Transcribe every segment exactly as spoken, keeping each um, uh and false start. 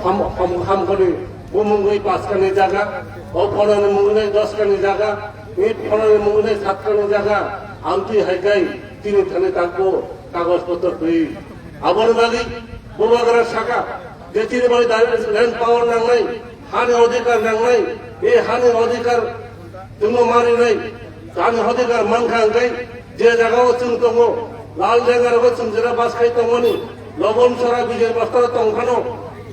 Ham, ham, ham kani bumungwi paskani jaga, o phonani mungwi doskani jaga, ni phonani mungwi satkani jaga, amtwi hai kai tini thani tangko kagoj potro twi. Aboni bagwi bubagra saka je chini bai direct land power nangnai, hani odhikar nangnai, e hani odhikar chwngno marinai, hani odhikar mankha hwnkhe je jagao chwng tongo, lal jagaro chwng jera bas khai tongmani, Lobon Sora Bijay Bastaro tongphano,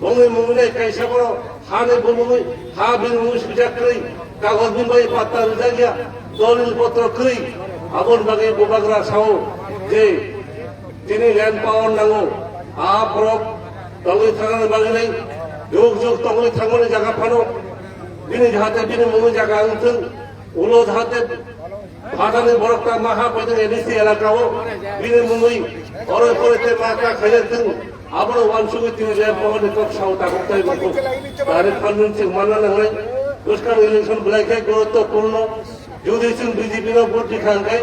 bongni mungwi kaisa borok hani bumungwi, ha bini mungwi swijak kwrwi, kagoj bini bai patta rijak ya, dolil potro kwrwi, aboni bagwi bubagra sao je, tini land power nango, a borok tongwi thangna bagwi nai, juk juk tongwi thangmani jaga phano, bini jahate bini mungwi jaga wngthwng, ulo jahate phatani borok ta maha poito A D C elaka o, bini mungwi oro pore te ma ka khaijak thwng, abono wansugwi tini land power ni kok sao tabuk tai bukuk. Direct funding se manna nangnai, bwskang election belai khe guruttopurno, jodi chwng B J P no vote rikha hwnkhe,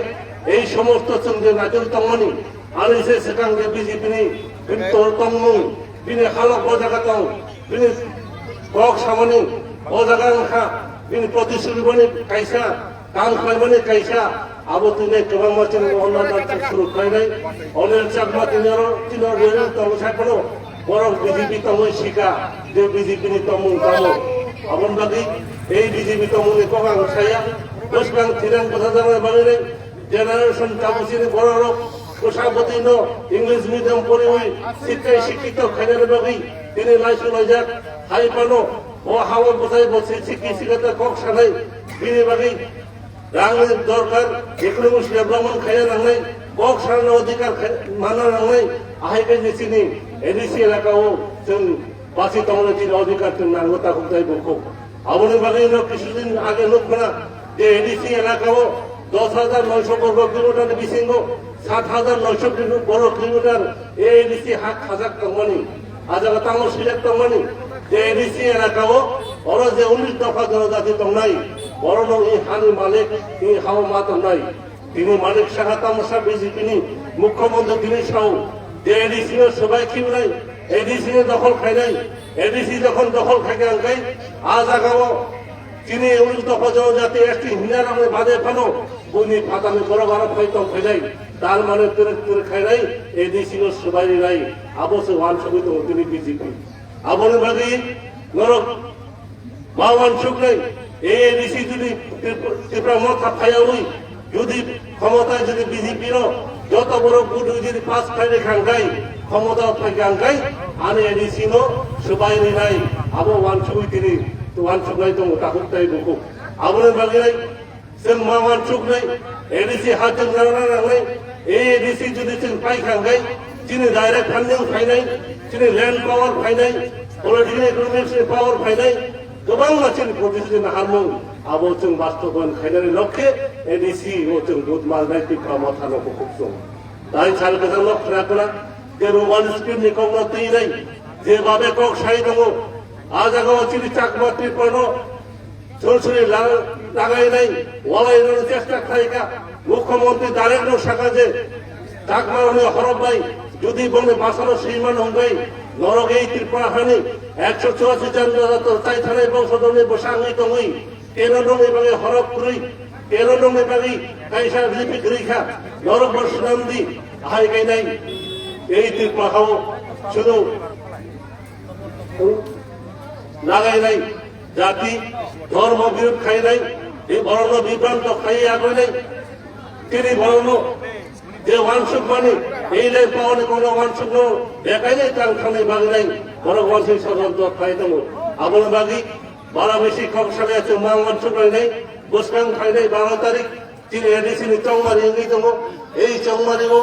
ei somosto chwng je naitugwi tongmani, ani se swkang je B J P ni bini tol tongmung, bini halok o jaga tong, bini kok samani o jaga wngkha, bini protishruti boni kaisa, kam khlaimani kaisa, abo tini kwbangma chini Mohan Lazar chwng suru khlainai, Anil Chakma tini oro tini oro railing tongo sai phano, borok B J P tongwi sika, je B J P ni tongmung tamo. Aboni bagwi ei B J P tongmungni kok ang saya, bwskang thirang bwsa jagani bagwi nai, generation tabuk chini bororok bwsa bwtwi no English medium poriwi sikkai sikkito khainani bagwi tini laisung laijak hai phano o ha-o bwsai bo si-, sikki sikata kok sanai bini bagwi rangni dorkar, economic development khaina nangnai, kok sanani odhikar khai-, manna nangnai, ahai khe je chini A D C elaka o chwng basi tongna chini odhikar chwng nango takhuk tai bukhuk. Aboni bagwi no kisu din age nuk khna je A D C elaka o dos hajar noisho borgo kilometer ni bisingo sat hajar noisho borgo kilometer A D C hak khajak tongmani, a jaga tamo swijak tongmani je A D C elaka o oro je unis dopha jonojati tongnai, oro no i hani malik, i hao ma tongnai. Tini Manik Saha tamasa B J P ni mukhyamantri tini sao je A D C no swbai khibnai, A D C no dokhol khainai, A D C jokhon dokhol khaikha hwnkhe a jagao chini unis dopha jonojati S T hinna rokni bade phano buini phatani borok aro phai tong phainai, tar mane twrwk twrwk khainai, A D C no swbai rinai, abo se wansugwi tongo tini B J P. Aboni bagwi norok ma wansuknai, A D C jodi Trip-, Tripura Motha phaiyawi, jodi khomota jodi B J P no joto borok vote jodi pass khainai kha hwnkhe, khomota phaikha hwnkhe, ani A D C no swbai rinai, abo wansugwi tini wansuknai tongo takhuk tai bukhuk. Aboni bagwi Chwng ma wansuknai, A D C ha chwng rang rang nangnai, A D C jodi chwng pai kha hwnkhe, chini direct funding phainai, chini land power phainai, political economics ni power phainai, kwbangma chini politics ni naharmung, abo chwng bastobayan khainani lokhe A D C o chwng vote mangnai Tipra Motha no kukhuk chwng. Tai sal kwchang no khna khna, je Roman script ni kok no twi nai, je babe kok sai tongo, a jaga o chini Chakma Tripura no Sorosori la-, lagai nai, walai nani chesta khlai kha. Mukhyamantri direct no saka je, Chakma rokni horop bai, jodi bongni bwsano swi mano hwnkhe, norok ei Tripura hani ekso churasi jati jato chai thanai bongso dol ni bwsa wngwi tongwi, teno nongni bagwi horop kwrwi, teno nongni bagwi kaisa ripi kwrwi kha, norok bo swnam di, hai khe nai, ei Tripura hao, sudu, lagai nai. Jati, dhormo birod khainai, e borokno bibranto khaiwi agoi nai. Tini borokno je wansuk mani, ei le paoni kono wansukno bekai nai tang thangni bagwi nai, borok wansuk sodontro khai tongo. Aboni bagwi bara bisi kok salai chwng ma wansuk nai nai, bwskang phainai baro tarik, chini A D C ni chongmari wngwi tongo. Ei chongmari o